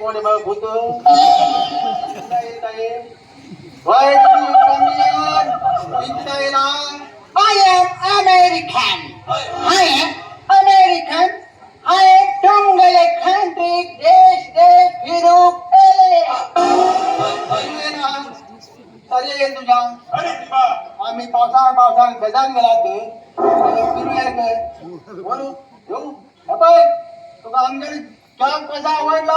कोण आहे बाबा भूत काय काय Why do you come here? इथे I am American. I am American. I am तुमगेले country देश देश फिरूक येयले. अरे येईल तुझ्या अरे दिवा आम्ही पावसाळ पावसाळ बेजान गेला ते फिरू येईल बोलू येऊ अबे तुका आमगेली जॉब कसा आवडला?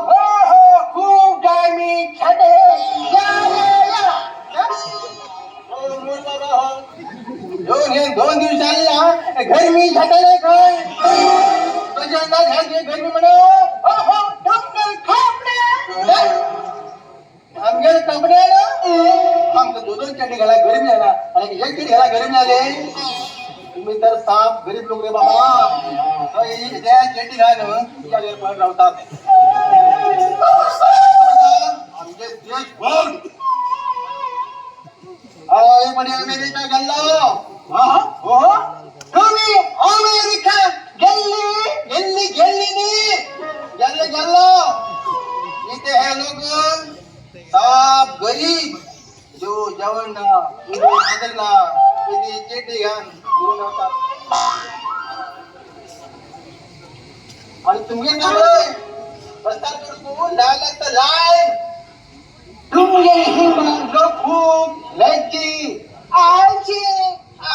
हो हो, खूप गरमी छटे. या या या. हो मूल बाबा हो दोन हे दोन दिवसांनी ना गरमी झटले काय कशी अंदाज घ्यायची गरमी म्हणा. हो हो, तुमगेले कपडे. आमगेले कपडे ना आमचं दोन दोन चड्डी घाला गरीब झाला आणि एक चड्डी घाला गरीब झाले. तुम्ही तर साप गरीब लोक रे बाबा. त्या चड्डी घाल तुझ्या पण राहतात आमचे देश कोण अरे म्हणे अमेरिका गेल्लो. हो हो, तुम्ही अमेरिका गेल्ली? गेल्ली गेल्ली नी गेल्लो गेल्लो. इथे हे लोक साप गरीब जो जेवण ना ना इथे चेटी घाण घेऊन होतात. आणि तुम्ही काय बसतात तर लाल लागतं लाल. तुमगेले हिंगा लोक खूप लज्जी आळशी.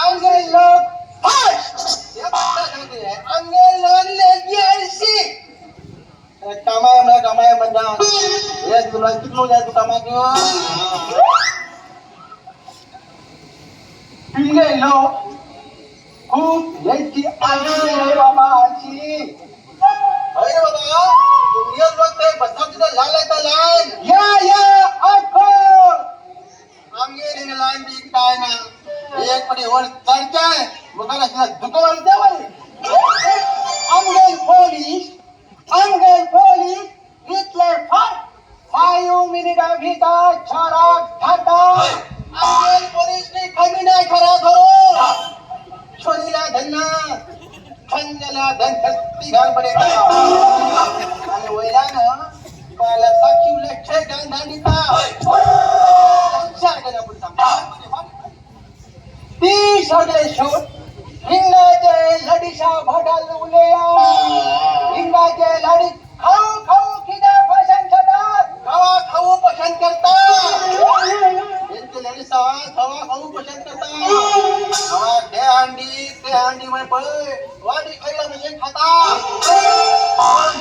आमगे लोक फास्ट. अंगे लोक लज्जी आळशी. कामाय मला कामाय म्हणा हे तुला किती जाय तू कामाक. तुमगे लोक खूप लज्जी आळशी रे बाबा, आळशी. अरे बाबा तुमगे लोक ते बसतात तिथं लाल आहे तर लाल. या या, अखो. आमगे रिंग लाईन बी काय ना एक पडी वर चढताय मुखाला दुकान द्यावं. आमगे पोलीस, आमगे पोलीस इतले फास्ट, 5 मिनिटा भितर छोराक धाता. आमगे पोलीस कमी नाही खरा धरो छोरीला धन्ना खंजला धन हस्ती घाल पडे आणि वैलानं पायाला साक्षी लक्ष घाल धांडिता. ती सगळे शोध हिंगाचे लडीशा भडल उलेया. हिंगाचे लडी खाऊ खाऊ खिदा फसन छटात. खावा खाऊ पसंत करता यांचे लेडीज खावा खाऊ पसंत करता खावा ते अंडी ते अंडी म्हणे पळ वाडी खायला म्हणजे खाता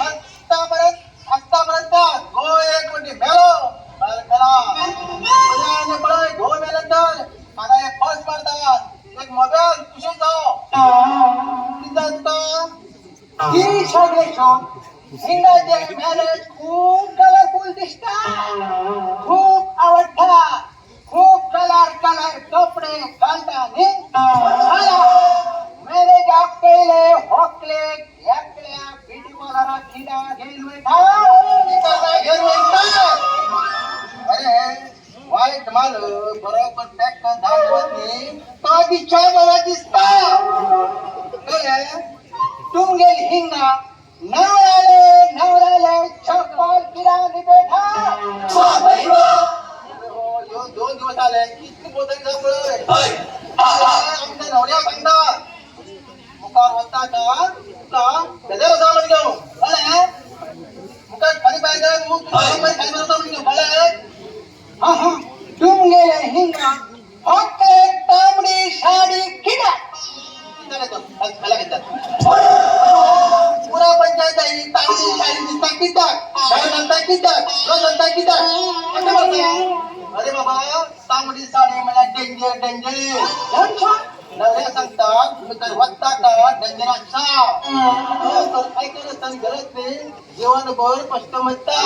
आतापर्यंत आतापर्यंत गो एक म्हणजे मेलो खरा पळय गो मेल्यानंतर आता एक पर्स मारतात एक मोबाईल कुशीन जाओ किती तुका. ती सगळे शोध हिंगाचे मॅरेज खूप कलरफुल दिसता, खूप आवडता. खूप कलर कलर कपडे घालता न्ही. मॅरेजाक पयले होकले एकल्या ब्युटी पार्लरात खिदा घेवन वयता. घेऊन वयता. अरे वाईट माल बरोबर पॅक करून धाडवत न्ही तो दिच्छा बरा दिसता. कळ्ळें? तुमगेल हिंगा नवराले नवराले चप्पल फिरानी बेठा. हो, ह्यो 2 दिवस आले कितकी बोतल पळय आमच्या नवऱ्या सांगता मुखार वता का तुका बेजार आसा म्हणजे कळ्ळें? मुखार खाली पाय खाली बसता म्हणजे कळ्ळें? हा हा, तुमगेले हिंगा होकले तांबडी साडी किडा. खाला घेतात पुरा पंचायत आहे तांबडी साडी दिसता कित्याक काय घालता कित्याक रोज घालता कित्याक अशें म्हणटा. अरे बाबा तांबडी साडी म्हळ्यार डेंजर डेंजर. नवऱ्या सांगतात तुम्ही तर वता का डेंजर आसा तर ऐकलं आसतना गरज न्ही जीवनभर कष्ट म्हणता.